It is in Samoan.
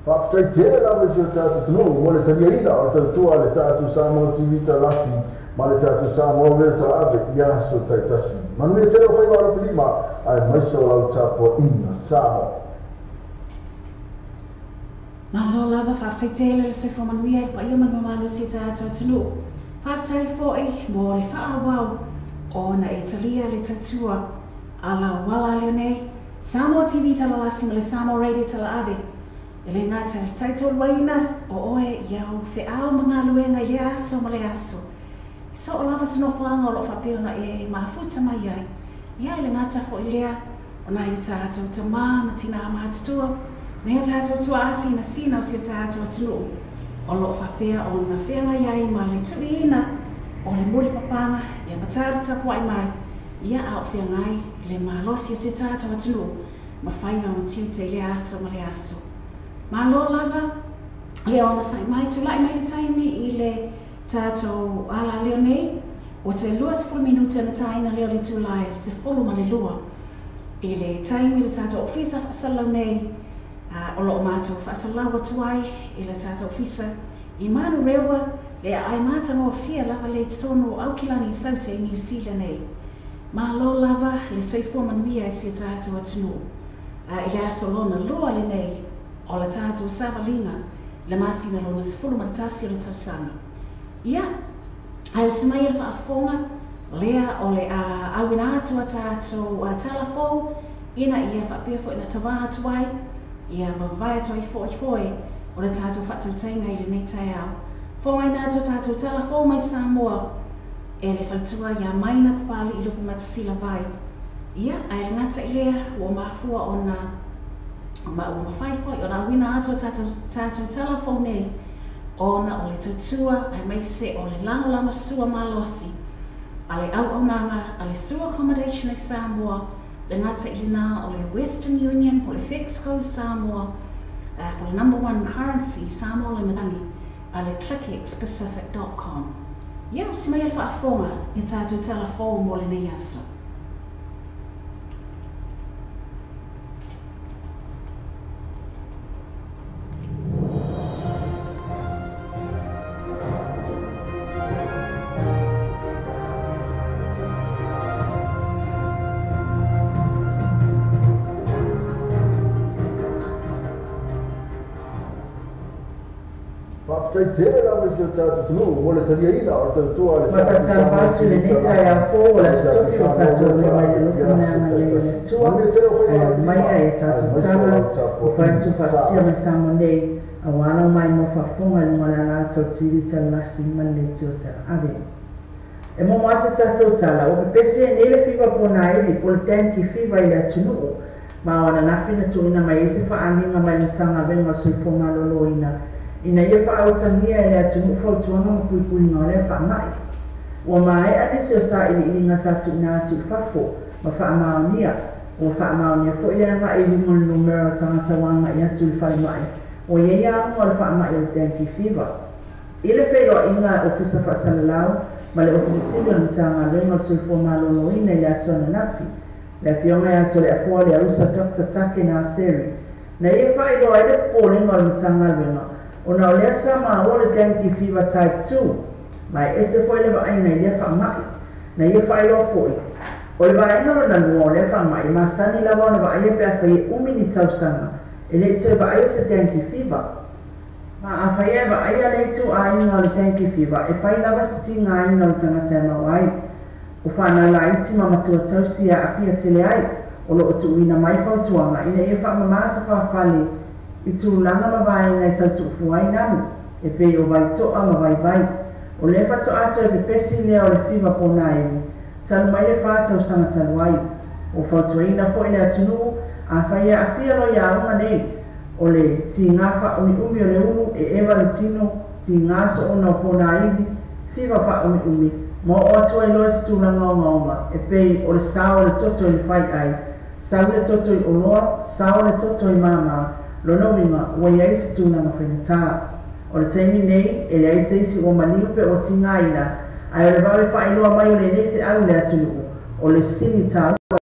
Faafetai tele lava i si o tatou atunuu mo le taliaina o le tautua a le tatou Samoa TV Talasi ma le tatou Samoa Radio Talaave i aso taitasi. Manuia tele o faiva alofilima aemaise o lau tapuaiga Samoa. Malo lava, faafetai tele le soifua manuia i le paia ma le mamalu o si o tatou atunuu. Faafetai foi mo le faaauau ona e talia le tautua a lau ala lea nei, Samoa TV Talalasi ma le Samoa Radio Talaave. E le gata i le taitoluaina o oe i au feau ma galuega i lea aso ma lea aso, i soo lava se nofoaga o lo o faapea ona e mafuta mai ai, ia e le gata foi lea o nai o tatou tamā ma tinā matutua, nai o tatou tuaasi sinasina o si o tatou atunuu o lo o faapea ona feagai ai ma le tuuina o le mulipapaga ia ma talu tapuai mai, ia a o feagai le malosi o si o tatou atunuu ma faiva ma tiute i lea aso ma lea aso. Malo lava le onosai mai, tulai mai le taimi i le tatou alaleo nei, ua toe 20 minute ona taina lea o le itula e 12 i le taimi le tatou ofisa faasalalau nei, o lo o matou faasalalau atu ai i le tatou ofisa i Manurewa, le aai matagofie lava le i totonu o Aukilani i Saute i Niu Sila nei. Malo lava le soifua manuia i si o tatou atunuu i le aso lona lua lenei o le tatou savaliga i le masina lona 11 o le tausaga. Ia, ae usi mai e le faafofoga lea o le a auina atu a tatou tala fou ina ia faapea foi na tavā atu ai, ia mavae atu ai foi foe o le tatou faatautaiga i lenei taeao. Fogaina atu a tatou tala fou mai Samoa e le faletua ia Maina Papali'i Lupematasila Vai. Ia, ae le gata i lea, ua mafua ona ma ua mafai foi ona auina atu a tatou tala fou nei ona o le tautua aemaise o le lagolagosua malosi a le auaunaga a le Sua Accommodation i Samoa, le gata i lena o le Western Union po o le Fexco Samoa, po o le number one currency Samoa le matagi a le clickxpacific.com. Ia, usi mai e le faafofoga i a tatou tala fou mo lenei aso. Faafetai tele lava i si o tatou atunuu mo le taliaina o le tautua a le tatou Faatalofa Samoa atu i TV lenei Talasi taeao fou o ma le le Aso tatou Tofi o Samoa tatou Radio alofa mai le Talaave i alofa ma le aso agalelei o le taitasi. Atua. Manuia tele o faiva Ae alofilima aumaia e tatou aemaise o tala lau ua fai tapuaiga atu faatasia Samoa. mai Samoa nei auā lau maimoa faafofoga i luga o le ala atu o le TV Talalasi ma le leitio talaave. E momo atu tatou tala, ua pepesi ai nei le fiva ponaivi po o le dengue fever i le atunuu, ma o ananafi na tuuina mai ai se faaaliga mai le Matagaluega o le Soifua Maloloina ina ia faautagia e le atunuu fautuaga ma puipuiga o lea faamai. Ua maea nisi o sailiiliga sa tuuina atu i fafo ma faamaonia, ua faamaonia foi le agai i luga o le numera o tagata ua agai atu i le falemai ua i ai auga o le faamai o le dengue fever. I le feiloaiga a Ofisa Faasalalau ma le Ofisa Sili o le Matagaluega o le Soifua Maloloina i le aso ananafi, le Afioga ia Toleafoa Leausa Dr Take Naseri, na ia faailoa ai le popolega o le Matagaluega ona o lea sa maua le dengue fever type 2, ma e ese foi le vaaiga i lea faamai. Na ia faailoa foi, o le vaega lona lua o lea faamai e masani lava ona vaaia pe afai e umi ni tausaga e le i toe vaaia se dengue fever. Ma afai e vaaia le ituaiga o le dengue fever, e fai lava se tigaina o le tagata e maua ai. O whanau laiti ma matua tausi e aafia tele ai, o loo tuuina mai fautuaga ina ia faamamā tafafale i tulaga ma vaega e tautuufua ai namu, e pei o vaitoa ma vaivai. O lea faatoa toe pepesi lea o le fiva ponaivi, talu mai le 4 tausaga talu ai. Ua fautuaina foi le atunuu, afai e aafia loiaoga nei, o le tigā faaumiumi o le ulu e eva le tino, tigā soona o ponaivi, fiva faaumiumi, ma oo atu ai loa se tulaga ogaoga, e pei o le sao o le toto i le faiai, sau le toto i oloa, sao le toto i māmā, lona uiga ua i ai se tulaga faigata. O le taimi nei, e leai se isi ua maliu pe ua tigaina, ae o le vave faailoa mai o lenei feau i le atunuu, o le sili taua.